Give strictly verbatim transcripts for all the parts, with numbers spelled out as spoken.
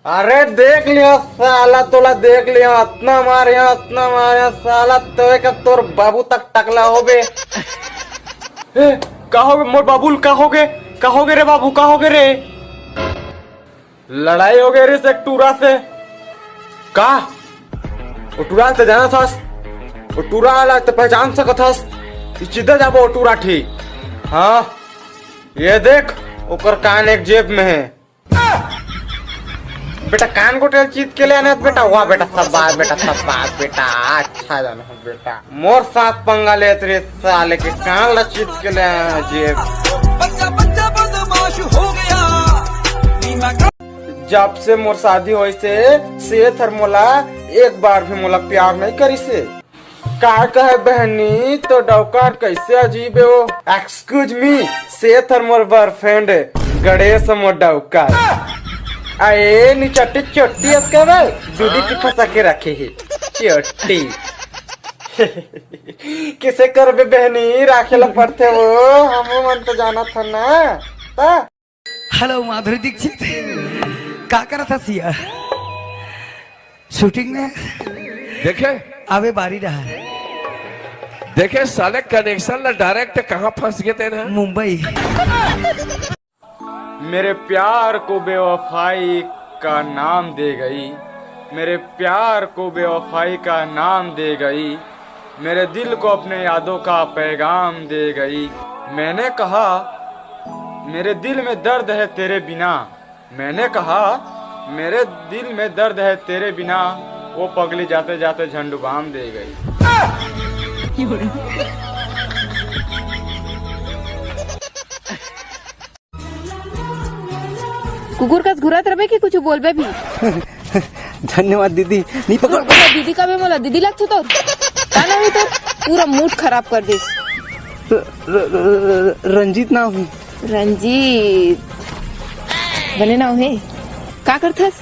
अरे देख लियो साला, तोला देख लियो, अतना मारे, अतना मारे साला, तोय का तोर बाबू तक टकला होबे। ए, का होगे मोर बाबू ल, का होगे? का होगे रे बाबू, का होगे रे? लड़ाई होगे रे से टूरा से। का? ओ टूरा ल त जानत हस? ओ टूरा ला त पहचान सकत हस? ई चिद्दा जाबो ओ टूरा ठी। हाँ, ये देख, ओकर कान एक जेब में हे। बेटा, कान गोटे ल चीत के ले आने बेटा। वाह बेटा, शाबाश बेटा, शाबाश बेटा, अच्छा जाना हो बेटा। मोर साथ पंगा लेत रे साले के कान ला चीत के ले आने जेब। बच्चा बच्चा बदमाश हो गया। जब से मोर शादी होइस हे, सेठ हर मोला एक बार भी मोला प्यार नहीं करिस हे। का कहे बहनी, तो डौकार कैसे अजीब हे वो? Excuse me, सेठ हर मोर बॉयफ्रेंड हे, गणेश मोर डौकार। अए, नी चट्टी चोट्टी अस का बे, दूधी की फंसा के रखे हे, चोट्टी। किसे करबे बहनी, राखे ला पड़थे वो, हमू मन तो जानत हन ना, ता? हेलो माधुरी दीक्षित, का करत हस या? शूटिंग में? देखे? अबे बारी रहा। देखे साले, कनेक्शन ला डायरेक्ट कहाँ फंस गए तेन ह? मुंबई। मेरे प्यार को बेवफाई का नाम दे गई, मेरे प्यार को बेवफाई का नाम दे गई, मेरे दिल को अपने यादों का पैगाम दे गई। मैंने कहा, मेरे दिल में दर्द है तेरे बिना। मैंने कहा, मेरे दिल में दर्द है तेरे बिना। वो पगली जाते जाते झंडू बाम दे गई। कुकुर कस घुरत रबे कि कुछ बोलबे भी? धन्यवाद दीदी। नहीं पकड़। दीदी का भी मोला दीदी लगथे तो का नाम हे तोर? पूरा मूड खराब कर दिस। र-, र-, र-, र-, रंजीत नाम हे। रंजीत बने नाम हे। का करथस?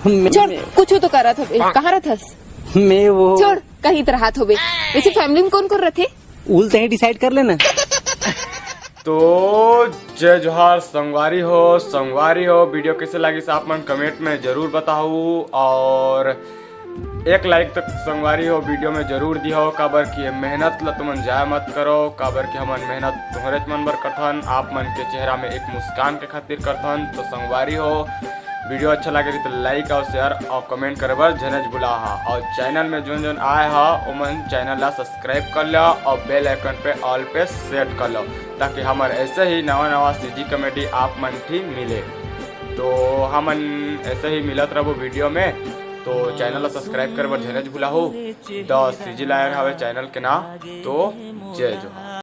मैं छोड़, कुछ तो करत होबे। कहाँ रहथस? मैं वो छोड़, कहीं तो रहत होबे। वैसे फैमिली में कौन कौन रहथे? उल तहीं डिसाइड कर लेना। तो जय जोहार संगवारी हो, संगवारी हो, वीडियो कैसे लागिस आप मन कमेंट में जरूर बताओ और एक लाइक तक संगवारी हो वीडियो में जरूर दिहो, काबर कि ये मेहनत ला तुमन जाया मत करो, काबर कि हमन मेहनत तुम्हरेच मन बर करथन, आप मन के चेहरा में एक मुस्कान के खातिर करथन। तो संगवारी हो, वीडियो अच्छा लगे रही तो लाइक और शेयर और कमेंट करे बर झनेच भुला हा। और चैनल में जोन जोन आए हा, ओमन चैनल ला सब्सक्राइब कर लो और बेल आइकन पे ऑल पे सेट कर लो, ताकि हमर ऐसे ही नवा नवा सीजी कॉमेडी आप मन ठी मिले। तो हमन ऐसे ही मिलत रहबो वीडियो में। तो चैनल ला सब्सक्राइब करे बर झनेच भुला हो। द सीजी लायर हवे चैनल के नाम। तो जय जोहार।